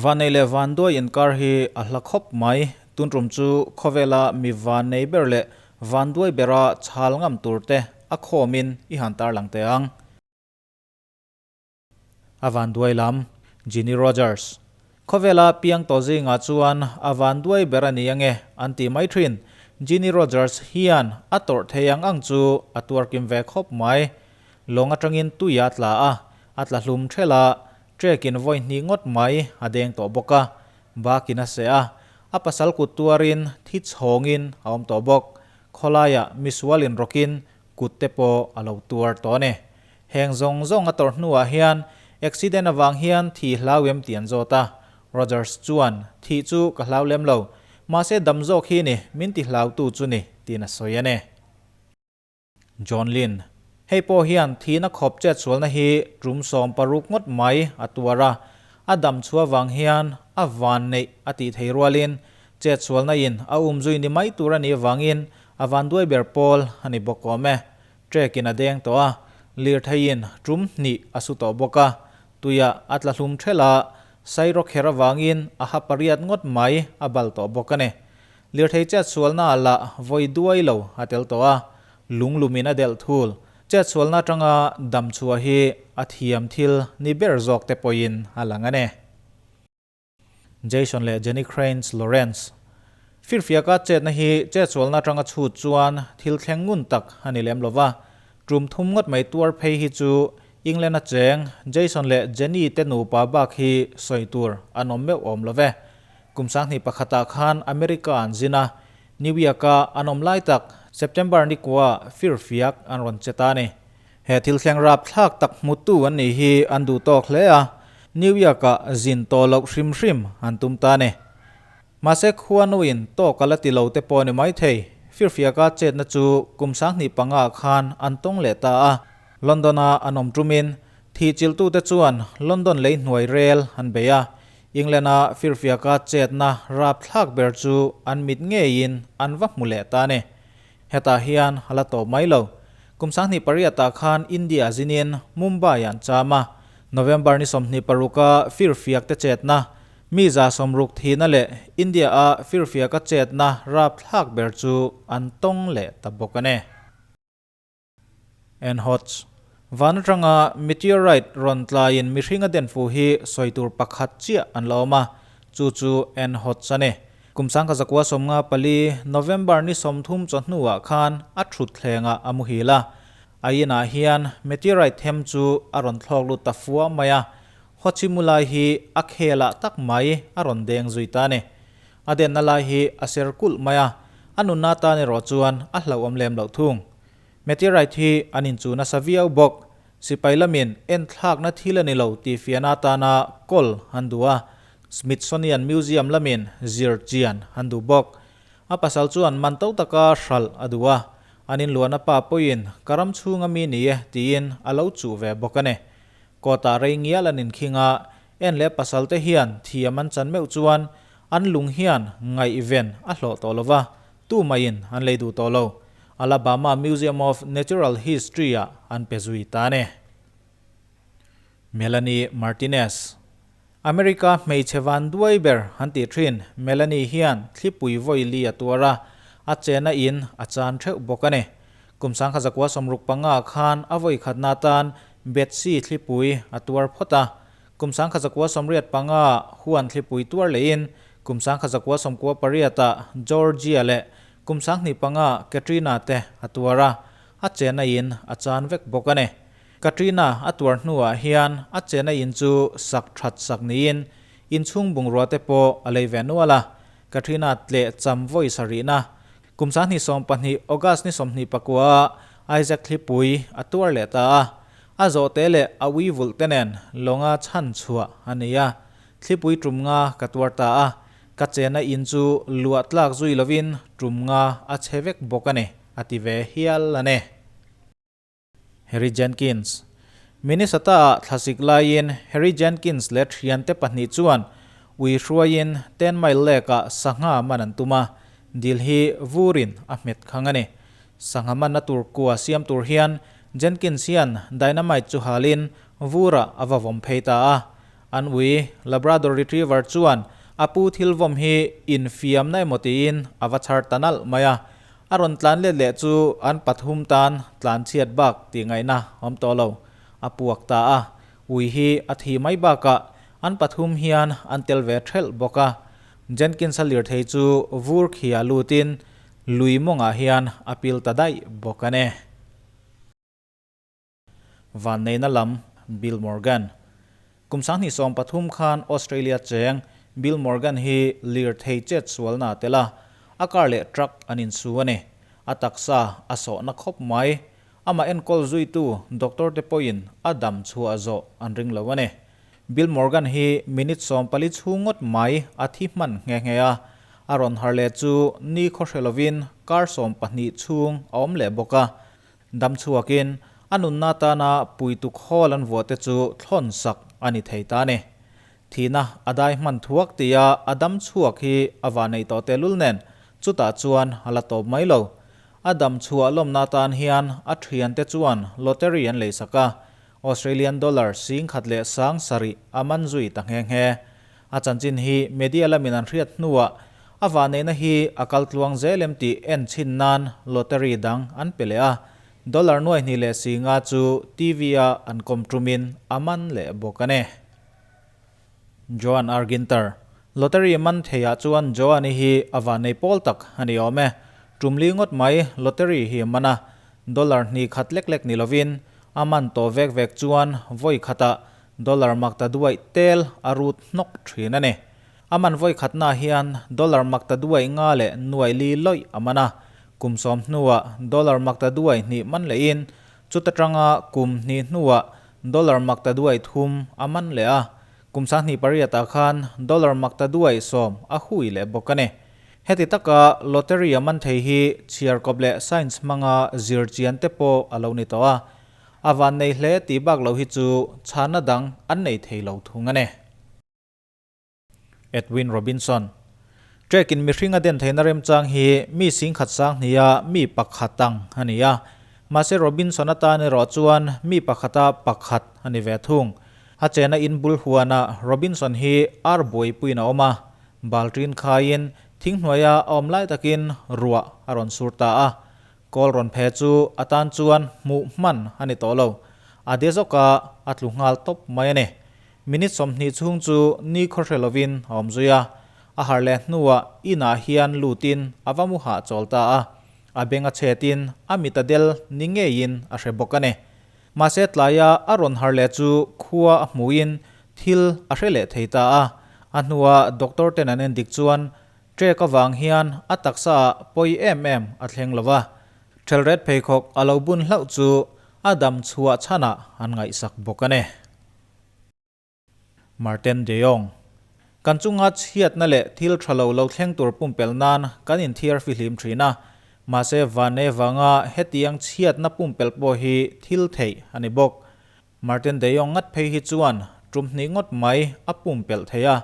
Vannei leh vanduai inkar hi a hla khawp mai. Tun tum chu khawvela mi vannei ber leh vanduai bera chhal ngam tur te a khawmin i han tarlang teh ang. A vanduai lam, Ginny Rogers. Khawvela piang tawh zingah chuan a vanduai ber a ni ange an ti mai thin. Ginny Rogers hian a tawrh thei ang ang chu a tuar kim ve khawp mai. Lawng atangin tui a tla a, a tla hlum thelh a, Trek in vawi hnih ngawt mai a deng tawh bawk a, bakin a seh a, a pasal kut tuarin thi chhawngin a awm tawh bawk. Khawlaiah misual in rawkin kut te pawh a lo tuar tawh a ni. Heng zawng zawng a tawrh hnuah hian accident avang hian thi hlau em tih an zawt a, Rogers chuan, Thih chu ka hlau lem lo, mahse dam zawk hi ni, min ti hlautu chu ni, tiin a sawi a ni. John Lynn, Hei pawh hian thihna khawp chetsualna hi tum 16 ngawt mai a tuar a, a dam chhuah vang hian a van neih a tih thei rualin chetsualna in a umzui ni mai tur a nih avangin a vanduai ber pawl a ni bawk awm e. Trek in a deng tawh a, lirtheiin tum hnih a su tawh bawk a, tuiah a tla hlum thelh a, sairawkher avangin a ha pariat ngawt mai a bal tawh bawk a ni. Lirthei chetsualna lah vawi duai lo a tel tawh a, lunglumin a delh thul. Chetsualna atanga dam chhuah hi a thiam thil ni ber zawk te pawhin a lang a ni. Jason leh Jenny Cranes Lawrence Firfiaka chetna hi chetsualna atanga chhut chuan thil thleng ngun tak a ni lem lo va, tum thum ngawt mai tuar phei hi chu England-a cheng Jason leh Jenny te nupa bak hi sawi tur an awm meuh awm lo ve. Kum 2001 khan America an zin a, New York-a an awm lai tak September ni kua firfiak an rawn che ta a ni. He thil thleng rapthlak tak hmutu an nih hi an duh tawk hle a, New York-ah zin tawh loh hrim hrim an tum ta a ni. Mahse khuanuin tawk a la ti lo te pawh a ni maithei, firfiaka chetna chu kum 2005 khan an tawng leh ta a, London-a an awm tumin thihchilhtute chuan London lei hnuai rel an bei a, England-a firfiaka chetna rapthlak ber chu an mit ngeiin an va hmu leh ta a ni. Hetah hian a la tawp mai lo. Kum 2008 khan India zinin Mumbai an cham a, November ni 26 a firfiak te chetna, mi 60 thihna leh India-a firfiaka chetna rapthlak ber chu an tawng leh ta bawk a ni. En Hotz. Van atanga meteorite rawn tlaiin mihring a den fu hi sawi tur pakhat chiah an la awm a, chu chu En Hotz a ni. Kum 1994 November ni 30 chawhnuah khan a thut thlengah a muhil a, a inah hian meteorite them chu a rawn thlawk lut ta fua mai a, Hochimu lai hi a khelah tak mai a rawn deng zui ta a ni. A denna lai hi a ser kulh mai a, a nunna tan erawh chuan a hlauhawm lem loh thung. Meteorite hi an inchuh nasa viau bawk. Sipai lamin enthlakna thil a ni lo tih fiahna atana kawl an duh a, Smithsonian Museum lamin zir chian an duh bawk. A pasal chuan man to taka hralh a duh a, an inluahna pa pawhin ka ram chhunga mi ni e tiin a lo chuh ve bawk a ni. Kawtah rei ngial an inkhing a, en leh pasal te hian thiam an chan meuh chuan an lung hian ngaihven a hlawh tawh lo va, Tu maiin an lei duh tawh lo. Alabama Museum of Natural History-ah an pe zui ta a ni. Melanie Martinez. America hmeichhe van duai ber an tih thin Melanie hian thlipui vawi li a tuar a, a chena in a chan theuh bawk a ni. Kum 1965 khan a vawi khatna atan Betsy thlipui a tuar phawt a, Kum 1985 huan thlipui tuar leiin kum 1998 ah Georgia leh kum 2005 Katrina te a tuar a, a chena in a chan vek bawk a ni. Katrina a tuar hnuah hian a chena in chu sak that sak niin inchhung bungrua te pawh a lei ve nual a, Katrina tleh cham vawi sarihna kum 2020 August ni 29 ah Isaac thlipui a tuar leh ta a, A zawhte leh a ui vulh te nen lawnga chhan chhuah a ni a, thlipui tum nga ka tuar ta a, ka chena in chu luah tlak zui lovin tum nga a chhe vek bawk a ni, a ti ve hial a ni. Harry Jenkins. Minnesota-ah thlasik laiin Harry Jenkins leh thiante pahnih chuan ui hruaiin Ten Mile Lake-ah sangha man an tum a, dil hi vurin a hmet khang a ni. Sangha manna tur kua siam tur hian Jenkins hian dynamite chu halin vurah a va vawm phei ta a. An ui Labrador Retriever chuan a pu thil vawm hi infiamna emaw tiin a va chhar ta nalh mai a. A rawn tlan let leh chu an pathum tan tlan chhiat bak tih ngaihna awm tawh lo. A puak ta a, ui hi a thi mai bakah an pathum hian an tel ve thelh bawk a. Jenkins-a lirthei chu vur khia lutin lui mawngah hian a pil ta daih bawk a ni. Vanneihna lam Bill Morgan. Kum 2013 khan Australia cheng Bill Morgan hi lirthei chet sualna a tel a, a car leh truck an insu a ni. A taksa a sawhna khawp mai. Amah enkawl zuitu doctor te pawhin a dam chhuah zawh an ring lo a ni. Bill Morgan hi minute 14 chhung ngawt mai a thi hman nghe nghe a, a rawn har leh chu ni khaw hre lovin kar 12 chhung a awm leh bawk a. Dam chhuakin a nunna atana puitu khawl an vuah te chu thlawn sak a ni thei ta a ni. Thihna a dai hman thuak tia a dam chhuak hi a vanneih tawh tehlul nen chutah chuan a la tawp mai lo. A dam chhuah lawmna atan hian a thiante chuan lottery an leisak a, Australian dollar 17,000 a man zui ta nghe nghe. A chanchin hi media lamin an hriat hnuah a vanneihna hi a kal tluang zel em tih en chhin nan lottery dang an pe leh a, dollar 2,500 chu TV-a an kawm tumin a man leh bawk a ni. Joan Arginter. Lottery man theiah chuan Joan-i hi a vannei pawl tak a ni awm e. Tum li ngawt mai lottery hi a man a, dollar hnih khat lek lek ni lovin a man tawh vek vek chuan vawi khatah Dollar makta duaih tel a rut hnawk thin a ni. A man vawi khatnaah hian dollar makta duaih nga leh nuaih li lawih a man a. Kum sawm hnuah dollar makta duaih hnih man lehin chuta tanga kum hnih hnuah dollar makta duaih thum a man leh a. Kum 28ah khan dollar makta duaih sawm a hui leh bawk a ni. Heti taka lottery a man thei hi chhiarkawp leh science hmanga zir chian te pawh a lo ni tawh a. A van nei hle tih bak lo hi chu chhana dang an nei thei lo thung a ni. Edwin Robinson. Trek in mihring a den theihna remchang hi mi 10,000 sanghnihah mi pakhat ang a ni a. Mahse Robinson atan erawh chuan mi pakhata pakhat a ni ve thung. A chena in bul huanah Robinson hi ar buaipuiin a awm a. Balṭin khaiin thing hnuaia a awm lai takin ruah a rawn sur ta a. Kawl rawn phe chu a tan chuan hmuh hman a ni tawh lo. A de zawk a, a tlu nghal tawp mai a ni. Minute 20 chhung chu ni khaw hre lovin a awm zui a. A harh leh hnuah inah hian lutin a va mu hah chawl ta a. A beng a chhetin a mit a del ni ngeiin a hre bawk a ni. Mahse tlaia a rawn harh leh chu khua a hmuhin thil a hre leh thei ta a. A hnuah doctor ten an endik chuan Trek avang hian a taksa ah pawi em em a thleng lo va, Thelret pheikhawk a lo bun hlauh chu a dam chhuah chhanah an ngaihsak bawk a ni. Marten de Jong. Kan chunga chhiatna leh thil tha lo lo thleng tur pumpelh nan kan inthiar fihlim thin a, mahse vane vanga hetiang chhiatna pumpelh pawh hi thil theih a ni bawk. Martin de Jong ngat phei hi chuan tum hnih ngawt mai a pumpelh thei a,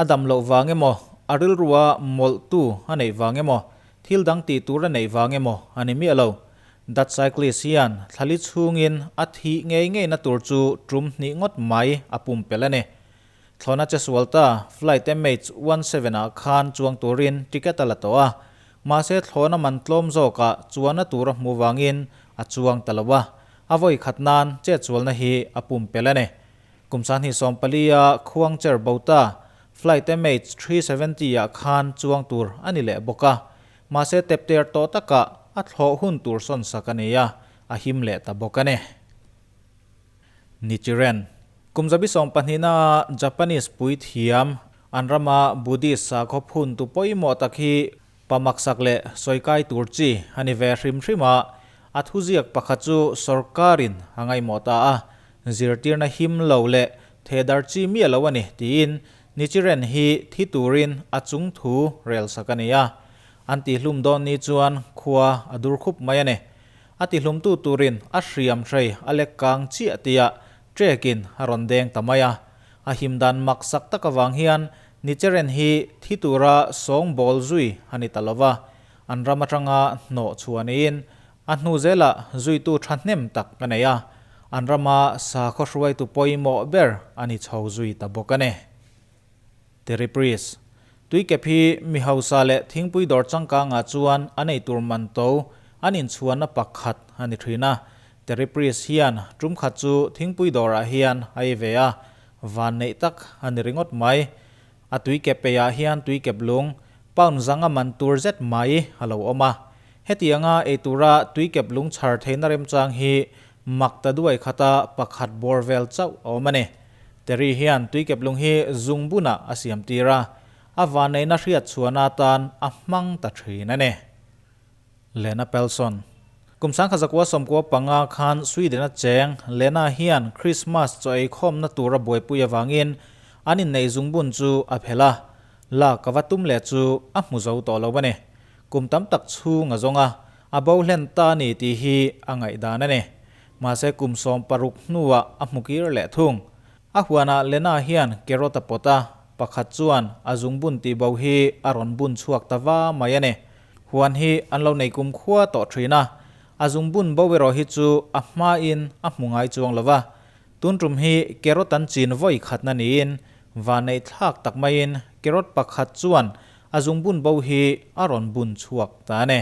a dam loh vang emaw, a rilrua mawlhtu a neih vang emaw, thil dang tih tur a neih vang emaw a ni miah lo. Dutch cyclist hian thlali chhungin a thih ngei ngeina tur chu tum hnih ngawt mai a pumpelh a ni. Thlawhna che sual ta flight MH17 ah khan chuang turin ticket a la tawh a, mahse thlawhna man tlawm zawkah chuanna tur a hmuh vangin a chuang ta lo a, A vawi khat nan chetsualna hi a pumpelh a ni. Kum 2014 a khuang cher bota flight MH370 ah khan chuang tur a ni leh bawk a. Mahse tepter tawh takah a thlawh hun tur sawn sak a ni a, a him leh ta bawk a ni. Nichiren. Kum 12 na a Japanese puithiam an rama Buddhist sakhaw phun tu pawimawh tak hi Pa maksak leh sawikai tur chi a ni ve hrim hrim a, a thuziak pakhat chu sorkarin a ngaihmawh ta a, zirtirna him lo leh thedar chi miah lo a ni tiin Nichiren hi thi turin a chung thu rel sak a ni a. An tihlum dawn ni chuan khua a dur khup mai a ni. A tihlumtu turin a hriam hrei a lek kang chiah tia trekin a rawn deng ta mai a. A him dan maksak tak avang hian Nichiren hi thi tura sawng bawl zui a ni ta lo va, an ram atanga hnawh chhuah niin a hnu zelah zuitu thahnem tak a nei a. An rama sakhaw hruaitu pawimawh ber a ni chho zui ta bawk a ni. Terry Priest, Tuikep hi mi hausa leh thingpui dawr changkangah chuan an eitur man to an inchhuanna pakhat a ni thin a. Terry Priest hian tum khat chu thingpui dawrah hian a ei ve a, vanneih tak a ni ringawt mai. A tuikep eiah hian tuikep lung, pound zanga man tur zet mai a lo awm a. Hetianga eitura tuikep lung chhar theihna remchang hi mak ta duai khata pakhat bawr vel chauh a awm a ni. Terry hian tuikep lung hi zungbunah a siam tir a, a vanneihna hriat chhuahna atan a hmang ta thin a ni. Lena Pelson. Kum 1995 khan Sweden-a cheng Lena hian Christmas chaw eikhawmna tura buaipui avangin an inneih zungbun chu a phelh a, lak a va tum leh chu a hmu zo tawh lo a ni. Kum tam tak chhung a zawng a, a bo hlen ta a ni tih hi a ngaihdan a ni. Mahse kum 16 hnuah a hmu kir leh thung. A huanah Lena hian carrot a pawt a, pakhat chuan a zungbun tih bo hi a rawn bun chhuak ta va mai a ni. Huan hi an lo nei kum khua tawh thin a, a zungbun bo erawh hi chu a hmain a hmu ngai chuang lo va. Tun tum hi carrot an chin vawi khatna niin vanneih thlak tak maiin carrot pakhat chuan a zungbun bo hi a rawn bun chhuak ta a ni.